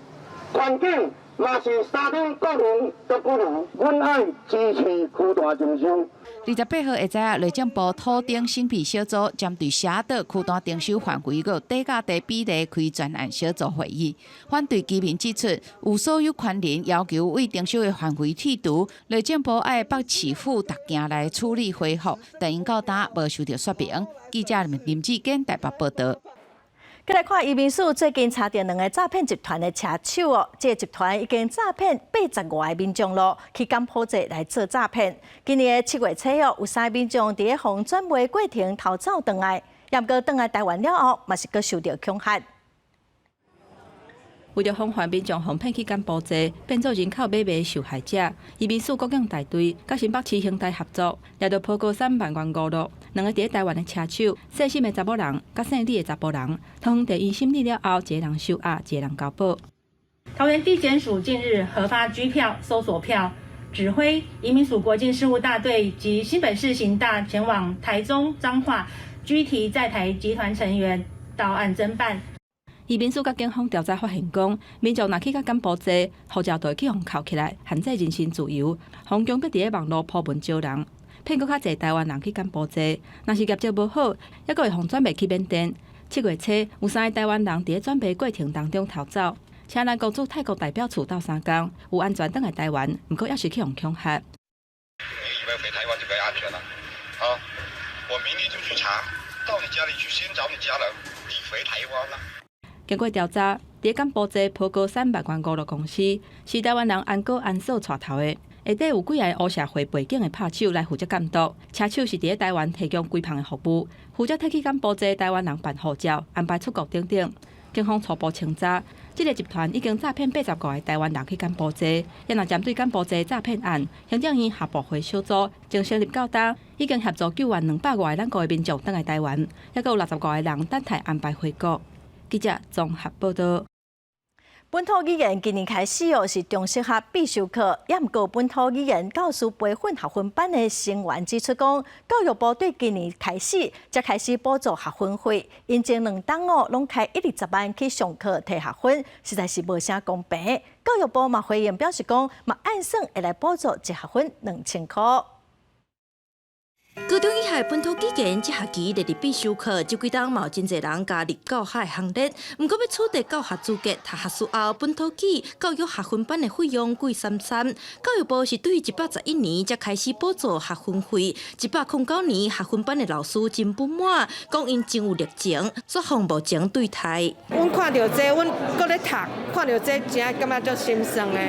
Speaker 29: 環境嘛是三等國民都不如，阮愛支持區段徵收。
Speaker 24: 28號下晝，內政部土徵審議小組針對社島區段徵收範圍佮底價地比例開專案小組會議，反對居民指出，有所有權人要求對徵收的範圍剔除，內政部愛北市府逐件來處理回覆，但𪜶到今無收著說明。記者林志堅台北報道。
Speaker 1: 閣來看移民署最近查著兩个詐騙集團的車手哦，這个集團已經詐騙80外个民眾咯，去柬埔寨來做詐騙。今年的7月初哦，有三个民眾佇咧予轉賣過程逃走轉來，毋過轉來台灣了後，嘛是閣受著恐嚇。
Speaker 2: 為著防範民眾予騙去柬埔寨，變做人口買賣受害者，移民署國境大隊佮新北市刑大合作，掠著坡高山萬源五路兩個佇咧台灣的車手，姓沈的查某人佮姓李的查埔人，桃園地院審理了後，一个人收押，一个人交保。
Speaker 7: 桃園地檢署近日核發拘票、搜索票，指揮移民署國境事務大隊及新北市刑大前往台中彰化拘提在台集團成員到案偵辦。
Speaker 2: 移民署佮警方調查發現，講民眾若去到柬埔寨，護照就會去予扣起來，限制人身自由，予強迫佇咧網路鋪文招人，騙閣較濟台灣人去柬埔寨。若是業績無好，猶閣會予轉賣去緬甸。7月初，有三个台灣人佇咧轉賣過程當中逃走，車來國駐泰國代表處鬥相共，有安全轉來台灣，毋過猶是去予恐嚇。
Speaker 8: 你以為回台灣就比較安全了？好，我明天就去查，到你家裡去先找你家人，你回台灣啦。
Speaker 2: 經過調查，佇柬埔寨坡高山萬源五樂公司是台灣人安哥安嫂帶頭的，下底有幾个黑社會背景的拍手來負責監督，車手是佇咧台灣提供規棚的服務，負責提去柬埔寨台灣人辦護照、安排出國等等。警方初步清查，這个集團已經詐騙85個台灣人去柬埔寨，也若針對柬埔寨詐騙案，行政院合部會小組從成立到今，已經協助救援200外个咱國的民眾轉來台灣，猶閣有65個人等待安排回國。記者綜合報道。
Speaker 1: 本土語言今年開始哦，是中小學必修課。也毋過本土語言教師培訓學分班的成員指出講，教育部對今年開始才開始補助學分費，𪜶前兩冬哦，攏開120萬去上課提學分，實在是無啥公平。教育部嘛回應表示講，嘛按算會來補助一學分2000箍。
Speaker 9: 高中以下本土語言這學期列入必修課，這幾冬嘛有真濟人加入教學行列。毋過欲取得教學資格，讀學士後本土語教育學分班的費用貴參參。教育部是對111年才開始補助學分費，109年學分班的老師真不滿，講𪜶真有熱情，煞予無情對待。
Speaker 10: 阮看著這，阮閣咧讀，看著這真感覺足心酸的，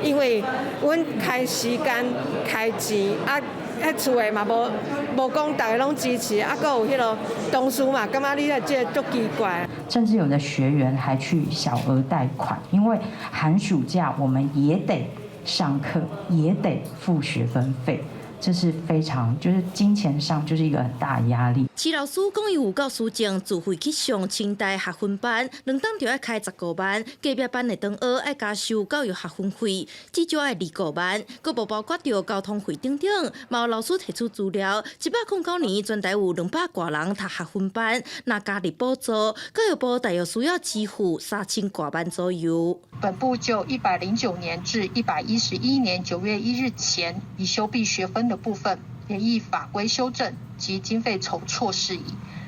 Speaker 10: 因為阮開時間、開錢啊。彼厝的嘛無無講，逐家攏支持，啊，閣有彼个同事嘛，感覺你這個足奇怪。
Speaker 13: 甚至有的學員還去小額貸款，因為寒暑假我們也得上課，也得付學分費。這是非常，就是金錢上就是一個很大壓力。
Speaker 9: 徐老師講，伊有教師證，自費去上清大學分班，兩冬就愛開15萬，隔壁班的同學愛加收教育學分費，至少愛25萬，閣無包括著交通費等等。嘛有老師提出資料，109年全台有200外人讀學分班，若加入補助，教育部大約需要支付3000外萬左右。
Speaker 15: 本部就109年至111年9月1日前已修畢學分的部分，也依法規修正及經費籌措事宜，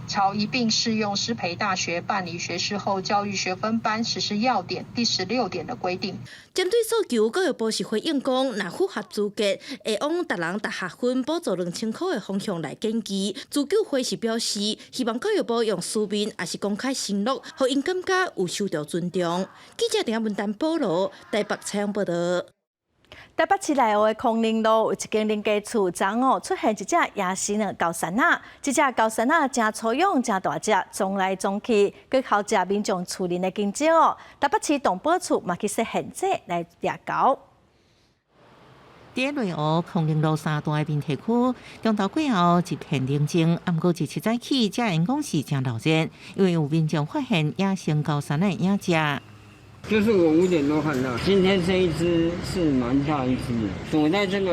Speaker 15: 朝一併適用師培大學辦理學士後教育學分班實施要點第16點的規定。
Speaker 9: 針對訴求，教育部是回應講，若符合資格，會往逐人逐學分補助2000箍的方向來研究。自救會是表示，希望教育部用書面抑是公開承諾，予𪜶感覺有受著尊重。記者鄭文丹保羅台北採訪報導。
Speaker 1: 台北市內湖的康寧路有一間人家厝，昨哦出現一隻野生的高山仔，這隻高山仔誠粗勇、誠大隻，衝來衝去，閣偷食民眾厝內的香蕉哦。台北市動保處嘛去設陷阱來掠猴。
Speaker 14: 佇內湖康寧路三段的民宅區，中晝過後一片寧靜。毋過自七早起，遮緣講是誠鬧熱，因為有民眾發現野生高山仔的影跡。
Speaker 26: 就是我5點多看到，今天這一隻是蠻大一隻的，躲在這個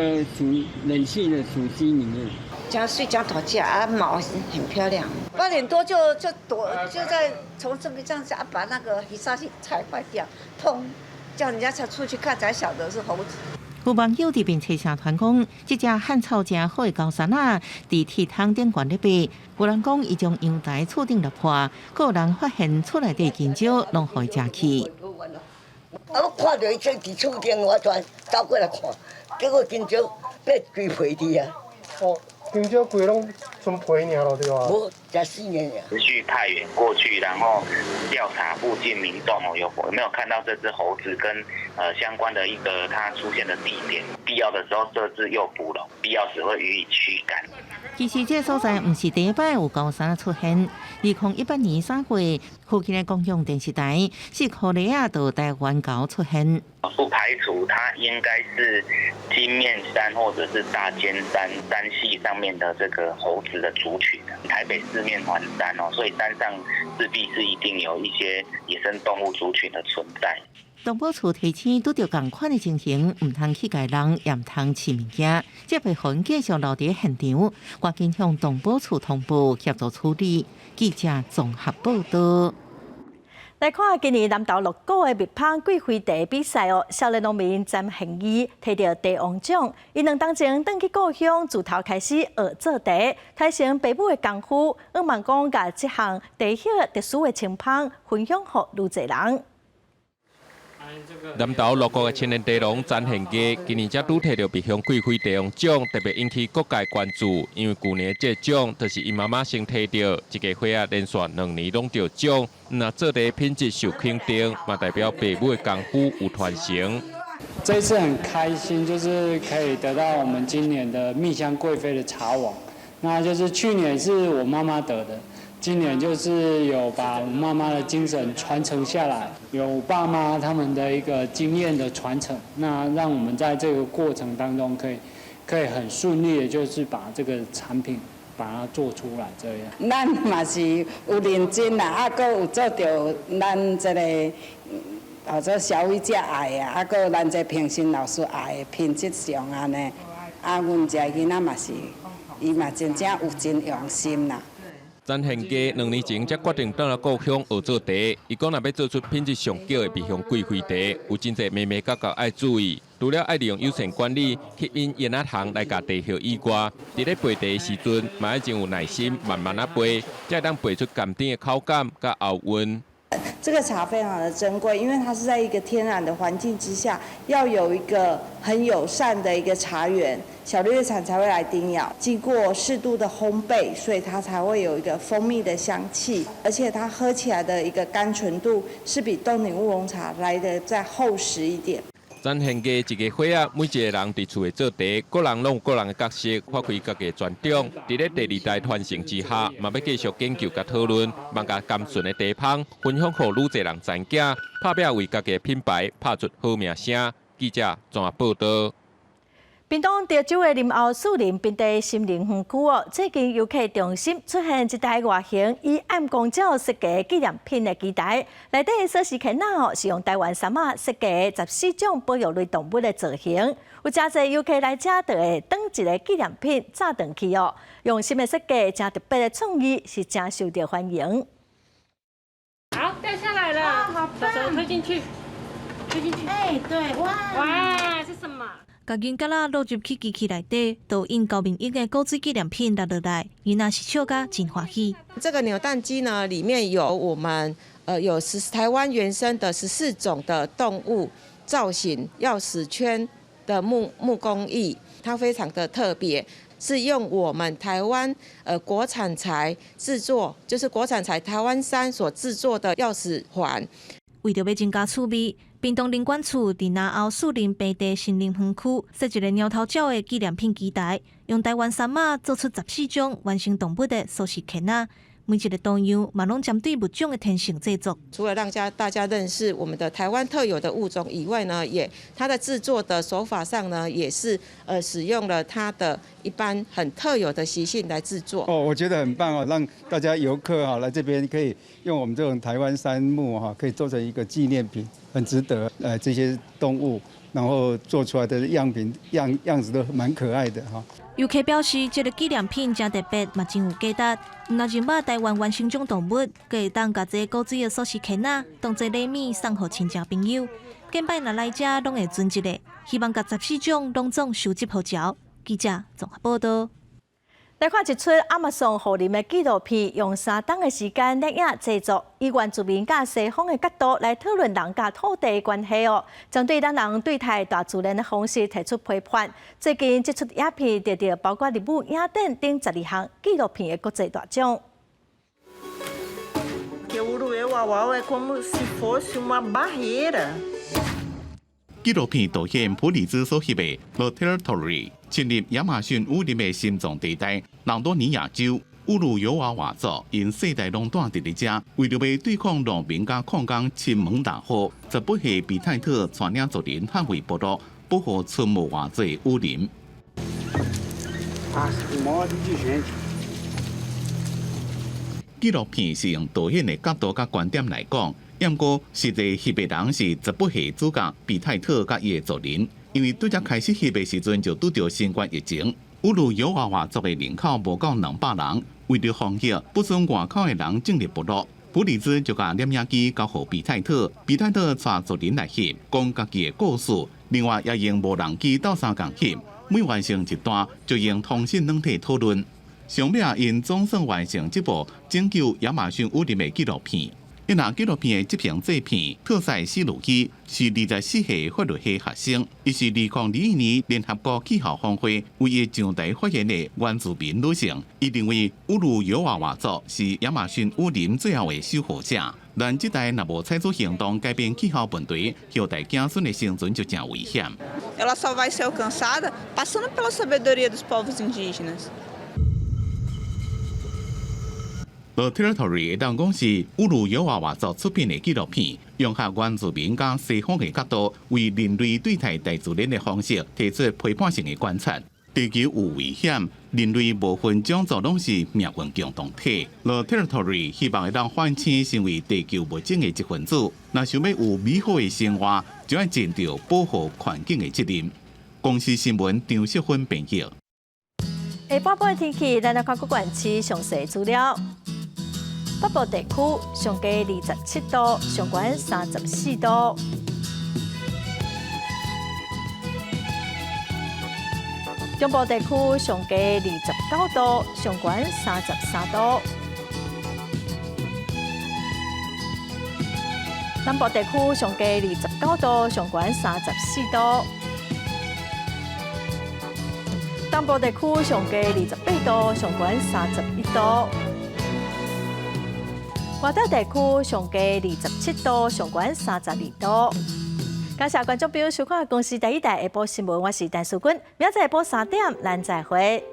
Speaker 26: 冷氣的主機裡面。
Speaker 27: 這水這大隻啊，毛很漂亮。8點多就躲，就在從這邊這樣子啊，把那個一下去踩壞掉，砰！叫人家才出去看，才曉得是猴子。
Speaker 14: 有網友佇面冊社團講，這隻漢草誠好的高山仔，佇鐵桶頂懸咧爬。有人講，伊將陽台厝頂掠破，閣有人發現厝內底香蕉攏予伊食去。
Speaker 30: 啊！我看著伊踮佇厝頂，我轉走過來看，結果香蕉變規皮佇啊！
Speaker 31: 哦，香蕉規攏賰皮爾囉對吧？
Speaker 30: 無，食四年爾。
Speaker 32: 持續派員過去，然後調查附近民眾哦，有沒有看到這隻猴子跟
Speaker 3: 相關的一個它出現的地點，必要的時候設置誘捕籠，必要時會予以驅趕。
Speaker 14: 其實這個所在毋是第一擺有高山出現。2018年3月，附近的公共電視台是科雷亞到台灣猴出現。
Speaker 3: 不排除它應該是金面山或者是大尖山山系上面的這個猴子的族群。台北四面環山哦，所以山上勢必是一定有一些野生動物族群的存在。
Speaker 14: 動保處提醒，拄著仝款的情形，毋通去共人，也毋通飼物件，這批痕繼續留佇現場，趕緊向動保處通報協助處理。記者綜合報道。
Speaker 1: 來看今年南投鹿谷的蜜蜂貴妃茶比賽哦，少年農民詹賢義提著茶王獎，伊2冬前轉去故鄉，自頭開始學做茶，提升爸母的功夫，向望講共這項茶葉特殊的清芳分享予愈濟人。
Speaker 4: 南投鹿谷的青年茶農詹賢義，今年才拄提著蜜香貴妃茶王獎，特別引起各界關注。因為舊年這個獎就是𪜶媽媽先提著，一家伙仔連續2年攏得獎。若做茶品質受肯定，嘛代表爸母的功夫有傳承。
Speaker 5: 這次很開心，就是可以得到我們今年的蜜香貴妃的茶王。那就是去年是我媽媽得的。今年就是有把我媽媽的精神傳承下來，有爸媽他們的一個經驗的傳承，那讓我們在這個過程當中可以很順利的，就是把這個產品把它做出來，這樣。
Speaker 12: 咱嘛是有認真啦，啊，閣有做著咱這個號做消費者愛的，啊，閣咱這評審老師愛的品質上按呢，啊，阮這囡仔嘛是，伊嘛真正有真用心啦。
Speaker 4: 詹賢家2年前才決定轉來故鄉學做茶。伊講，若欲做出品質上好的蜜香貴妃茶，有真濟眉眉角角愛注意。除了愛利用友善管理吸引煙仔蟲來共茶葉以外，佇咧焙茶的時陣，嘛愛真有耐心，慢慢仔焙，才會當焙出甘甜的口感佮喉韻。
Speaker 16: 這個茶非常的珍貴，因為它是在一個天然的環境之下，要有一個很友善的一個茶園，小綠葉蟬才會來叮咬。經過適度的烘焙，所以它才會有一個蜂蜜的香氣，而且它喝起來的一個甘醇度是比凍頂烏龍茶來得再厚實一點。
Speaker 4: 詹賢家一家伙仔，每一個人佇厝內做茶，各人攏有各人的角色，發揮家己的專長。佇咧第二代傳承之下，嘛欲繼續研究佮討論，望共甘醇的茶芳分享予愈濟人知影，拍拚為家己的品牌拍出好名聲。記者綜合報道。
Speaker 1: 屏東潮州的林後樹林平地森林園區哦，最近遊客中心出現一台外形以暗光鳥設計紀念品的機台，內底的鎖匙圈仔哦，是用台灣杉仔設計14種保育類動物的造型，有誠濟遊客來遮就會當一个紀念品紮轉去哦。用心的設計，誠特別的創意，是誠受著歡迎。
Speaker 7: 好，掉下來了，好棒，手推進去，推進去，
Speaker 6: 哎，對，哇，
Speaker 7: 哇，是什麼？
Speaker 6: 共銀角仔落入去機器內底，倒印高明英的古錐紀念品落落來，囡仔是笑甲真歡喜。
Speaker 10: 這個扭蛋機呢，裡面有我們有台灣原生的14種的動物造型鑰匙圈的木工藝，它非常的特別，是用我們台灣國產材製作，就是國產材台灣杉所製作的鑰匙環。
Speaker 6: 為著欲增加趣味，屏東林管處佇林後樹林平地森林園區設一个貓頭鳥的紀念品機台，用台灣杉仔做出14種原生動物的鎖匙圈仔，每一个圖樣嘛攏針對物種的天性製作。
Speaker 10: 除了讓大家認識我們的台灣特有的物種以外呢，也它的製作的手法上呢，也是使用了它的一般很特有的習性來製作。
Speaker 17: 哦，我覺得很棒哦，讓大家遊客哈來這邊可以用我們這種台灣杉木哈，可以做成一個紀念品，很值得。這些動物，然後做出來的樣品樣子都蠻可愛的哈。
Speaker 6: 遊客表示，這个紀念品誠特別，嘛真有價值。毋但認捌台灣原生種動物，閣會當共這个古錐的鎖匙圈仔當做禮物送予親戚朋友。近擺若來遮，攏會存一个，希望共14種攏總收集予齊。記者綜合報道。
Speaker 1: 來看一齣亞馬遜雨林的紀錄片，用3冬的時間攝影製作，以原住民佮西方的角度來討論人佮土地的關係哦，針對咱人對待大自然的方式提出批判。最近這齣影片得著包括立舞影展等12項紀錄片的國際大獎。
Speaker 18: Que o Uruê Wauwau é como se fosse uma barreira.
Speaker 11: 紀錄片導演普里茲所翕的《The Territory》深入亞馬遜雨林的心臟地帶朗多尼亞州烏魯尤瓦瓦族，𪜶世代攏住佇咧遮，為著欲對抗農民佮礦工侵門踏戶，18歲比泰特帶領族人捍衛部落，保護賰無偌濟雨林。
Speaker 26: 啊，
Speaker 11: 紀錄片是用導演的角度佮觀點來講，毋過實際翕的人是十八歲主角比泰特佮伊的族人，因為拄才開始翕的時陣就拄著新冠疫情，烏魯尤瓦瓦族的人口無夠200人，為著防疫，不准外口的人進入部落。普里茲就共攝影機交予比泰特，比泰特帶族人來翕，講家己的故事。另外，也用無人機鬥相共翕，每完成一段就用通訊軟體討論。上尾啊，𪜶總算完成這部拯救亞馬遜雨林的紀錄片。伊若紀錄片的執行製片特賽西魯基是24歲法律系學生，伊是2021年聯合國氣候峰會唯一上台發言的原住民女性。伊認為烏魯尤瓦瓦族是亞馬遜雨林最後的守護者。咱這代若無採取行動改變氣候問題，後代子孫的生存就誠危險。
Speaker 18: Ela só vai ser alcançada passando pela sabedoria dos povos indígenas.
Speaker 11: The Territory 會當講是烏魯尤瓦瓦族出品的紀錄片，融合原住民佮西方的角度，為人類對待大自然的方式提出批判性的觀察。地球有危險，人類無分種族攏是命運共同體。The Territory 希望會當喚醒成為地球物種的一份子。若想欲有美好的生活，就愛盡著保護環境的責任。公視新聞張淑芬編譯。
Speaker 1: 下半晡天氣，咱來看各縣市詳細資料。北部地區上低27度，上懸34度。中部地區上低29度，上懸33度。南部地區上低29度，上懸34度。東部地區上低28度，上懸31度。外島地區上低27度，上懸32度。感謝觀眾朋友收看《公視第一台下晡新聞》，我是陳淑君，明仔載下晡3點，咱再會。